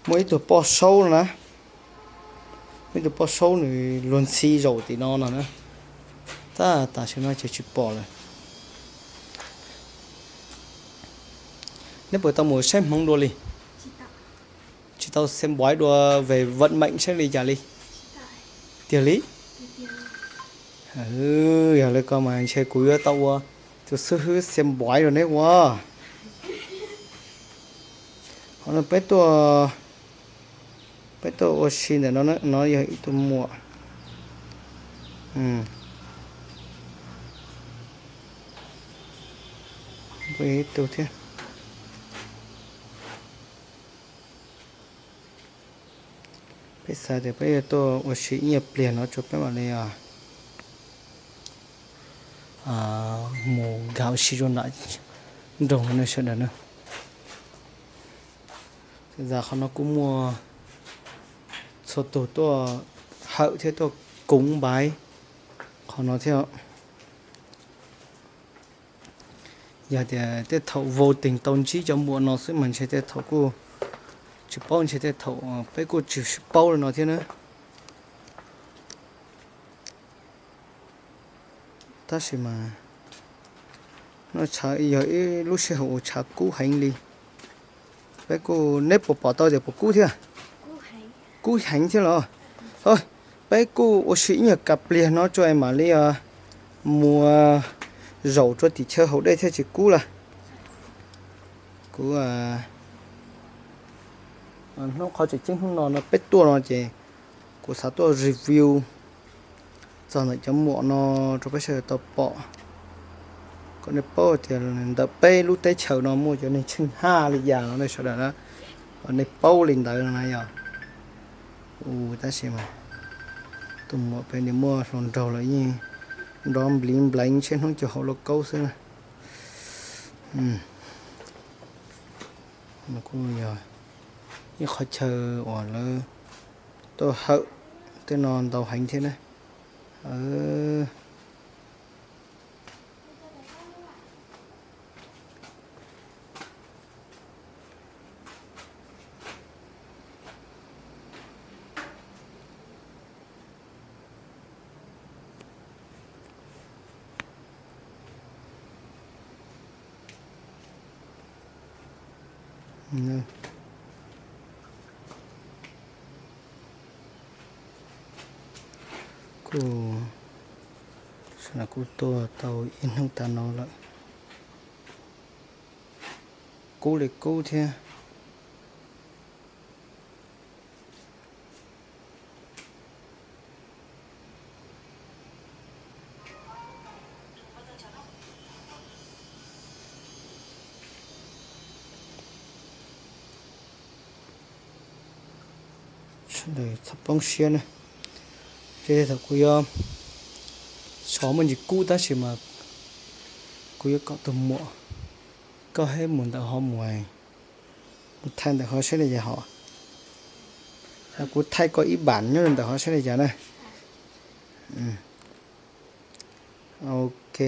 Muaj ib tug poj saub no na, muaj ib tug poj saub nws luag ntxhi zaum tim no no na, tab tam sim no ces tsis pom lawm. Neb puas tau mus saib hmoov dua li? Tsis tau xem bói dua về vận mệnh saib li cas li? Tiag li? Yog li ko mas ntshe kuv yuav tau ua tus xib hwb xem bói rau neb ua. Qhov no peb tuaj, peb tuaj ua si ntawm no, no yog ib tug muam. Ib tug thiab. Peb xav tias peb yuav tuaj ua si ib nyuag pliag no tso peb mam li mus nkag ua si rau nram nroog no sawv daws na. Zas qhov no kuj muaj txhua tus tuaj hawm thiab tuaj kov npaiv qhov no thiab. Yog tias tej thaum vô tình tau ntsib cov muam no xwb mas ntshe tej thaum kuj tsis paub, ntshe tej thaum peb kuj tsis paub li no thiab na. Tab sis mas no yog ib lub sij hawm uas tshav kub heev li. Peb kuj, neb puas pom tau tias puas kub thiab? Kub heev thiab los? Peb kuj ua si ib nyuag kas pliag no tso mam li mus zaum rau tim chaw haus dej thiaj tsis kub lawm. Kuv hnub qhov tseem ceeb hnub no no peb tuaj no ces kuv xav tuaj review txog ntawm cov muam no rau peb sawv daws tau pom, kom nej paub tias ntawm peb lub teb chaws no muaj cov neeg tsheej haj li cas no nej sawv daws na, kom nej paub li ntawd no na yog. Tab sis mas tus muam peb nws muaj hluas nraug los yeej nrov npliv npleev ntshe hnub cua hauv lauj kaub xwb na. Kuj yog ib qhov chaw uas lawv tuaj hawm tej no ntau heev thiab na. Kuj, kuj tuaj tau ib hnub tas no lawm. Kub li kub thiab. Sawv daws txhob poob siab na. Ces thaum kuv yuav, xyov muaj ntsis kub tab sis mas kuv yuav kom tus muam koj hab mus ntawm hov mus, mus thaij ntawm hov saib li cas hov. Kuv thaij koj ib bam nyob ntawm hov saib li cas na. Ok.